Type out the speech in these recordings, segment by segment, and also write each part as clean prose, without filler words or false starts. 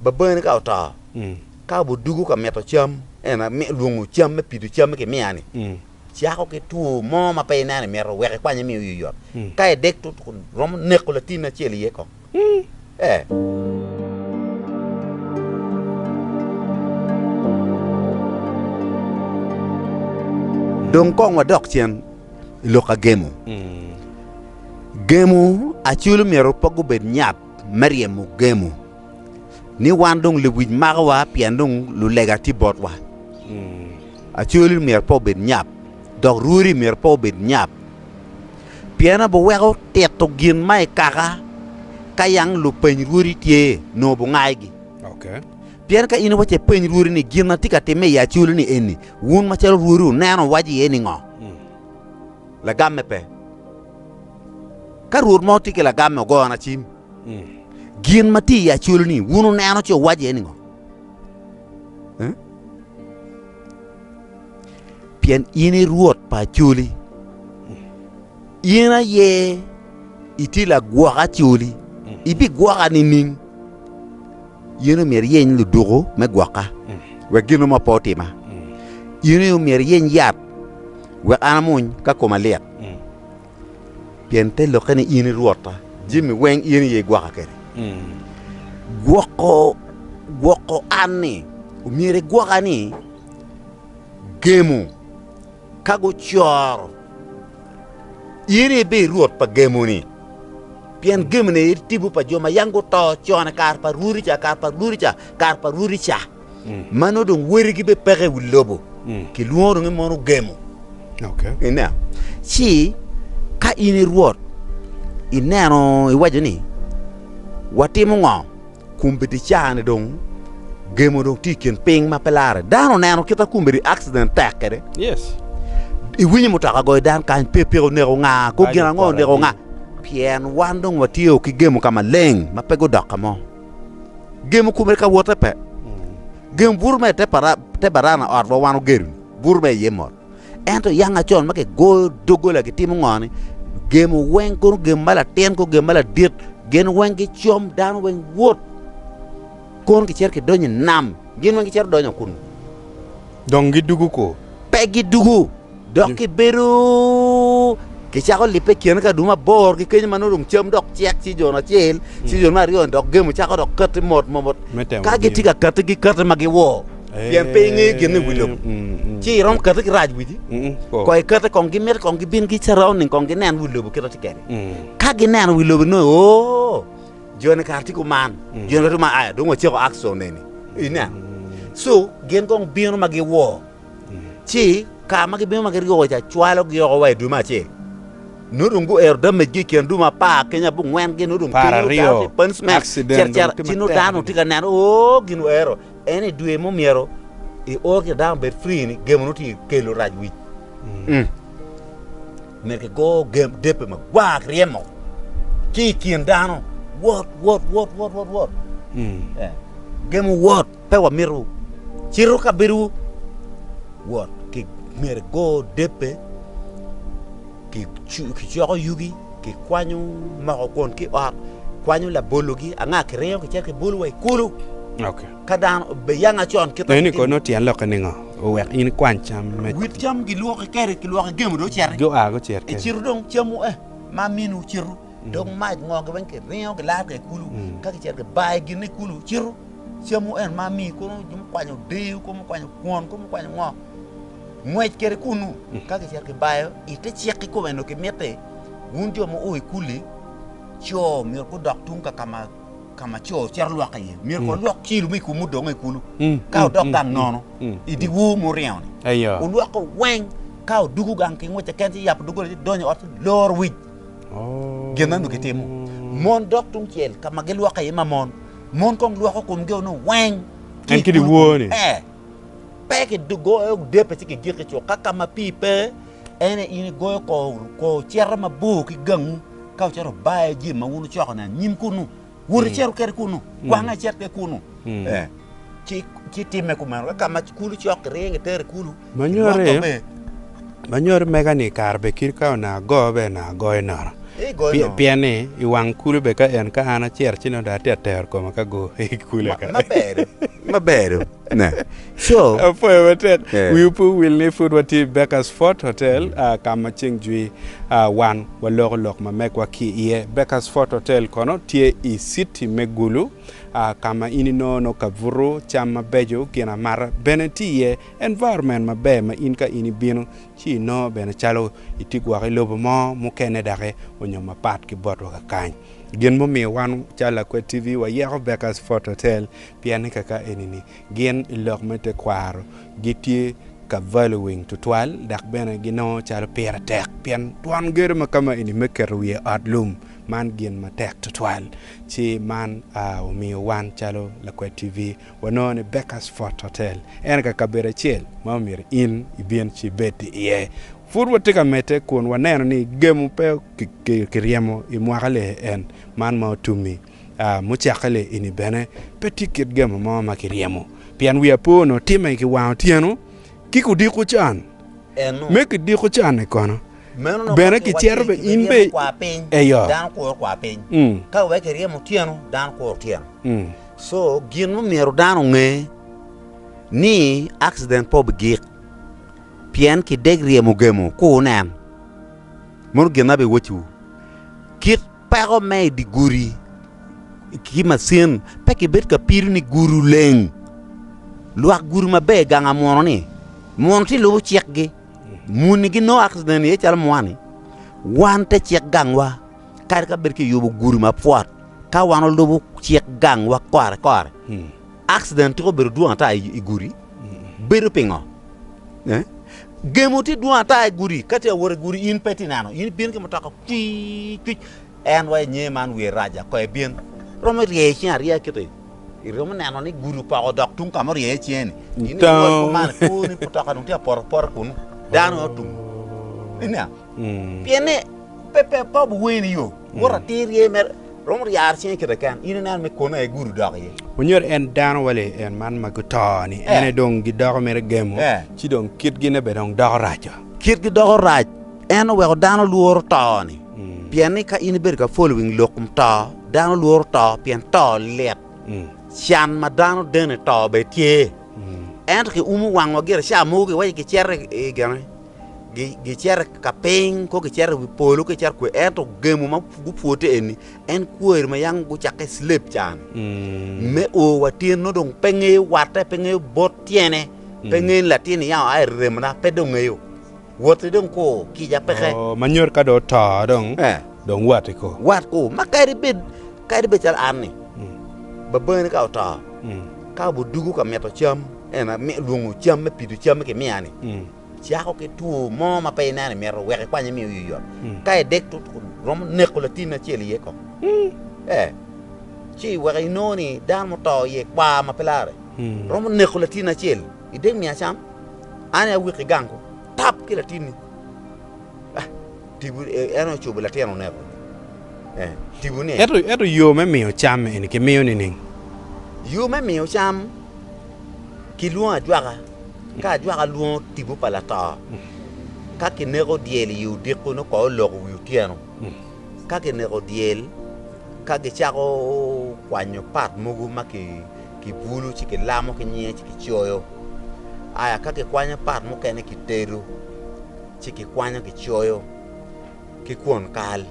Babani ka oto, ka odugo ka mito cam, en lwongo cam me pido cam ma kimiya-ni, cako ki two mo ma pe ineno imito wek ikwany imi oyoyot. Ka idek to romo neko latinni acel iye kong. Ee. Dong kong wadok cen i lok agemo. Gemo acwalo myero pe gubed nyap me ryemo gemo ni wan dong lewic makowa pien dong lulega tye botwa. Acholi myero pe obed nyap dok rwodi myero pe obed nyap pien abiweko tito gin ma i kaka ka yang lupeny rwodi tye nongo obungayogi. Pien ka in iwaco ipeny rwodi ni gin ma tye ka timme i acholi ni eni wun macalo rwodi wuneno wuwaco iye ni ngo? Lagamme pe. Ka rwot mo tye ki lagamme ogona cim. Gin ma tye i acholi ni wun wuneno ci wuwaco iye ni ngo? Eh? Pien in i rwot pa Acholi, in aye itye lagwok Acholi, ibigwoka nining? In omyero iyeny luduku me gwoka wek gin mo pe otima. In aye omyero iyeny yat wek an amuny ka koma lit. Pien te lokke ni in i Rwotta, jami weng in aye igwoka kwede. Gwoko, gwoko an ni, omyero igwoka ni gemo ka gucoro, in aye ibedo rwot pa gemo-ni, pien gemo-ni aye tipo pa jo ma yam guto con i kare pa rwodi ca, kare pa rwodi ca, kare pa rwodi ca. Ma nongo dong wadigi bene peke i wi lobo, kilwongo dong ni mono gemo. Ineno? Ci ka in i Rwot, ineno iwaco ni, 'Watimo ngo? Kombeddi caa-ni dong gemo dong tye i kin piny ma pe larre. Dano oneno kit ma kombeddi accident tek kwede. Iwinyo mutoka goyo dano kany, pikipiki oneko nga, kor gin ango oneko nga. Pien wan dong watye ki gemo ka maleng ma pe gudok ka mo. Gemo kome ka wote pe. Gemo buto mere te barana ot wa wan ogedo-ni, buto mere iye mot. Ento yanga con ma kigoyo doggola kitimo ngo-ni, gemo weng kono gemo ma latin kono gemo ma ladit, gin weng gicom dano weng wot kono gicito gidonyo i nam, gin weng gicito donyo kunu. Dong gidugo ko? Pe gidugo. Dok gibedo gicako libbe i kine ka dul mabor ki kenyo ma nongo dong cam dok cek cijon acel, cijon me aryo-ni dok gemo cako dok katti mot mot. Ka gitye ka katti gikatti ma giwor pien pe ingeyo gin i wi lobo. Ci iromo katti ki rac wici, kong ikatti kong gimito kong gibin ki surrounding kong ginen wi lobo kit ma tye kwede. Ka gineno wi lobo nongo oo joni kara tye kuman, joni kara tye kuman aya dong waceko action eni. Ineno? So gin kong bino ma giwor. Ci kare ma gibino ma giryoko ca, cwalogi oko wa i dwe me acel. Nongo dong guero damage-gi i kin dwe me apar kenya abongwen gi, nongo dong Par piny nongo dano aryo, tye punishment, accident cito dong acita, tye ci nongo matek dano tye adada. ka neno, oo gin oero. En i dwe ma omyero ior ki dano obed free ni, gemo nongo tye kelo rac wic. Mm. Myero kigo gem depe magwar kiryemo ki i kin dano, wot, wot, wot, wot, wot, wot. Eh, gemo wot. Pe wamito cito kabedowu, wot ki myero igo debbe, kicoko yugi, kikwanyo moko kwon ki i ot, kwanyo labologi, anga kiringo kicito kibolo wa i kulu. Ka dano yanga con kit ma Eni kono tyen lokke ningo? Owek in ikwany cam me. Wit cam gilwoki kede, kilwoko gemo dong ocito. Gua gucit kede. Ecito dong camwu eh ma minu cito dong mac ngo weng kiringo kilaro kwede i kulu ka kicito kibayo gin i kulu cito. Camwu en ma amii kono jo mukwanyo deyo, kono mukwanyo kwon, kono mukwanyo ngo, ngwec kwede kunnu. Ka gicito gibayo i te cik kikome nongo gimitte, wun jo ma wuo i kul-li, co myero gudok tung ka ka ma co cito lwokke iye. Myero kong wulwok cilo ma i komwu odonge i kulu, ka wudok gang nono i dyewor ma wuringo-ni. Wulwoko weng, ka wudugo gang ki ngwec keken ci yabo doggola ci donyo i ot ci loro wic. Gin meno gitimo. Mon dok tungcel ka ma gilwokke iye ma mon. Mon kong lwoko komgi onongo weng. En ki dyewor-ni. Ee. Pe kigoyo depe ci kigiko i cuk. Ka ka ma pii pe, en aye in igoyo kor cito mabor ki gangwu ka wucito wubayo jami ma wun wucoko-ni anyim kunnu. Wot icito kwede kunnu. Kwange icit kwede kunnu. Ee. Ci ci timme kumeno. Ka ka ma kulu cok kiringo itero i kulu. Ma nyuto ni mega-ni kare bene kit ka onongo ago bene onongo agoyo nono. Pien ni i wang kulu bene ka en ka an acito ci nongo dong atye atero koma ka go i kulu ka. Maber maber ne. So Apwoyo matek. Wiwu pe owil ni pud watye i Bakers Fort Hotel ka ma ceng jwi wan waloko lok ma megwa ki iye. Bakers Fort Hotel kono tye i citi me Gulu ka ma in inongo nongo kabuto, cam mabeco, gin amata bene tye iye. Environment maber ma in ka in ibino ci inongo bene calo itye gwok i lobo mo mukene doki onyo mapat ki botwa kakany. Gin mumiyo wan calo Lakwed TV wayeko Bakers Fort Hotel pien ni kaka eni-ni gin i lok me tekwaro gitye ka valuing tutwal dok bene ginongo calo pire tek pien twon gedo ma kama eni me keto wiye ot lum man gin matek tutwal ci man omiyo wan calo Lakwed TV Wanongo ni Bakers Fort Hotel en aye kabedo acel ma omyero in ibin ci ibed iye. Pud watye ka medde kun waneno ni gemo pe kiryemo i mwaka lee en man ma otum-mi. Mucakke lee eni bene pe tye kit gemo mo ma kiryemo pien wiya pe onongo timme ki wang otyeno ki kudiko con. Me kidiko con-ni kono bene kicito bene in be eyo. Dano kuro kwa piny. Ka wek kiryemo otyeno, dano kuro otyeno. So gin ma myero dano onge ni accident pe obigik pien kideg ryemo gemo ku wunen mono gin ma abiwacciwu kit peko me i dye gudi ki macin pe kibed ka pido ni gudi oleng lwak gudi maber gang a muno ni muno tye lubo cikgi muni ginongo accident iye calo mwa-ni wan te cik gangwa kadi ka bed kiyubo gudi mapwot Ka wan olubo cik gangwa kore kore, accident tika obedo dwong ata i gudi? Bedo pingo? Eh? Gemo tye dwong ata i gudi, ka tye awot i gudi in pe itye neno, in ibino ki mutoka cwic cwic, en wa inye man wiye rac ko ebin romo ryeyo cinge aryeya kiti, iromo neno ni gudi opoko dok tung ka ma oryeyo cinge ni, in iwot kuman ipo ni mutoka dong tye apoto apota kunu, dano otum. Ineno? Pien ni pe pe pe obiweni yo. Wot atir rye mere romo ryaro cinge kite ken in ineno me kono aye gudo dok iye. Onyero en dano wale en man ma guto ni en aye dong gidoko mere gemo ci dong kitgi ne bene dong doko raco. Kitgi doko rac en oweko dano lworo to ni pien ni ka in ibedo ka following lok kom to dano lworo to pien to lit can ma dano deno i to bene tye ento ki umo wangwa gire ca mogo giwaco gicito i gine gicito ka piny ko gicito i wi polo ko gicito kwe ento gemo ma gupwote eni en kweri ma yam gucakke i slave can me o wa tin nongo dong pe ngeyo watte pe ngeyo bot tyene pe ngeyo ni latin ni yam oa i remona pe dong ngeyo wotte dong kur kica peke. Ma nyuto ka dong oto dong dong watti ko. Wat ko ma kadi bed kadi bed calo an ni babani ka oto ka odugo ka mito cam en lwongo cam me pido cam ma kimiya-ni Cako ki two mo ma pe ineno imito wek ikwany imi oyoyot. Ka idek to romo neko latinni acel iye kong. Ee, ci wek inongo ni dano muto iye kwar ma pe larre. Romo neko latinni acel idek miya cam. An aye awiki gang ko tap ki latinni. Ah, tipo en ocobo latin oneko. Eh, tipo ni. Ento, ento yo me miyo cam eni kimiyo nining? Yo me miyo cam kilwongo ajwaka. Ka ajwaka lwongo tipo pa lato, ka kineko dyel i odiko nongo kong oloko wi otyeno. Ka kineko dyel, ka gicako kwanyo pat mogo ma kibulu ci kilamo ki nyinge ci kicoyo. Aya ka kikwanyo pat mukene kitedo ci kikwanyo kicoyo ki kwon kal.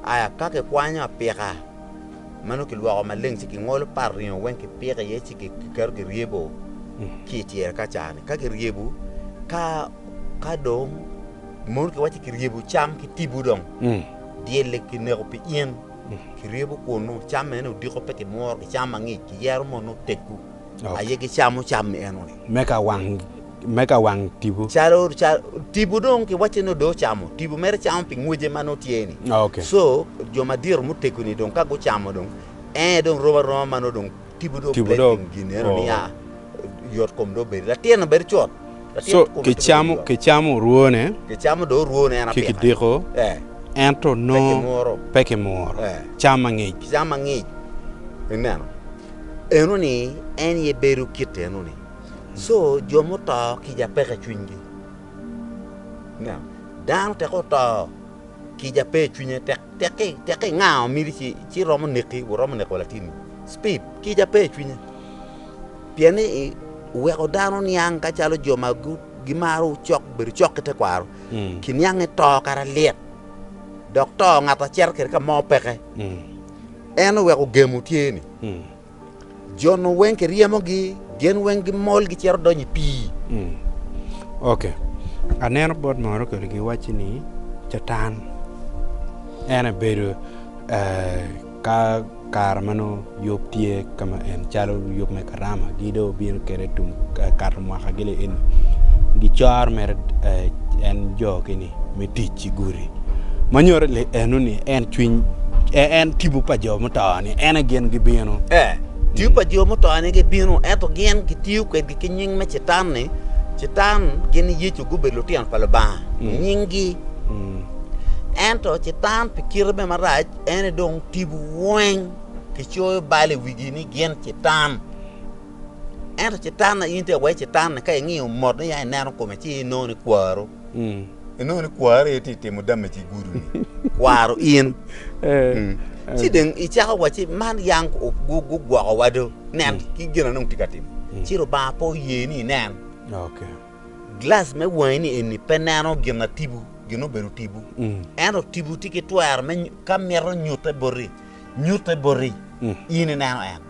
Aya ka kikwanyo apika ma nongo kilwoko maleng ci kingolo pat ringo weng kipiko iye ci kiketo kiryebo ki i tyere ka cani. Ka kiryebo ka ka dong mono kiwaco kiryebo cam ki tipo dong dyel-li kineko pi in kiryebo kunu cam meno odiko pe kimuro kicamo mangic kiyero mono oteggu aye gicamo cam eno-ni. Me ka wang me ka wang tipo. Calo tipo dong kiwacce ni dong ocamo, tipo mere camo pi ngwece ma nongo tye ni. Okay. So jo madito muteggo ni dong ka gucamo dong en dong rom aroma ma nongo dong tipo dong Tipo dong blessing gin eno ni ya yot kom dong obedo. Latin obedo cut. Latin So kome tye kicamo bedo yot. kicamo orwone Kicamo dong orwone en ki apika. kidiko Eh. ento Pe nongo kimuro. pe kimuro. Eh. Cam mangic. Cam mangic. Ineno. Eno ni en aye bedo kit eno ni. Co jo muto kica peke i cwinygi. Dano tek oto. Kica pe i cwinye, tek tekki tekki ingango miti ci ci romo neki, wuromo neko latinni. Speed, kica pe i cwinye. Pien ni weko dano niang ka calo jo ma gimaro cok bedo cok ki tekwaro, kiniang ni to kara lit, dok to ngat acito kwede ka mo peke. En oweko gemo tye ni. Jo-nu weng kiryemogi, gin weng gimol gicito donyo i pii. Ok, aneno bot moro kodi giwacci ni Catan en aye bedo ka kare ma nongo yub tye ka ma en calo yub me karama gi dong obino kwede tum kato mwaka gi li eni gicoro mere en jo gi ni me tic i gudi ma nyuto ni eno ni en cwiny en tipo pa jo muto ni en aye gin gibino. Ee, tipo pa jo muto ni gibino ento gin gitiyo kwedgi ki nying me Catan-ni. Catan gin Yecu gubedo lutino pa Lubanga, nyinggi. Ento Catan pi kite me marac en aye dong tipo weng kicoyo bal i wigi ni gin Catan. Ento Catan na in tye ka waco Catan-ni ka ingiyo mot ni ya ineno kome ci inongo ni kwaro. Inongo ni kwaro aye tye ka timo damage i gudo-ni, kwaro in. Ci dong icako wacci man yang gugwokowa do, nen ki gin ma dong tye ka timo. Ci Lubanga pe oye ni inen. Gilac me wangi ni eni pe neno gin ma tipo, gin obedo tipo. Ento tipo tye ki twero me ka mito nyute boti, nyute boti, in ineno en.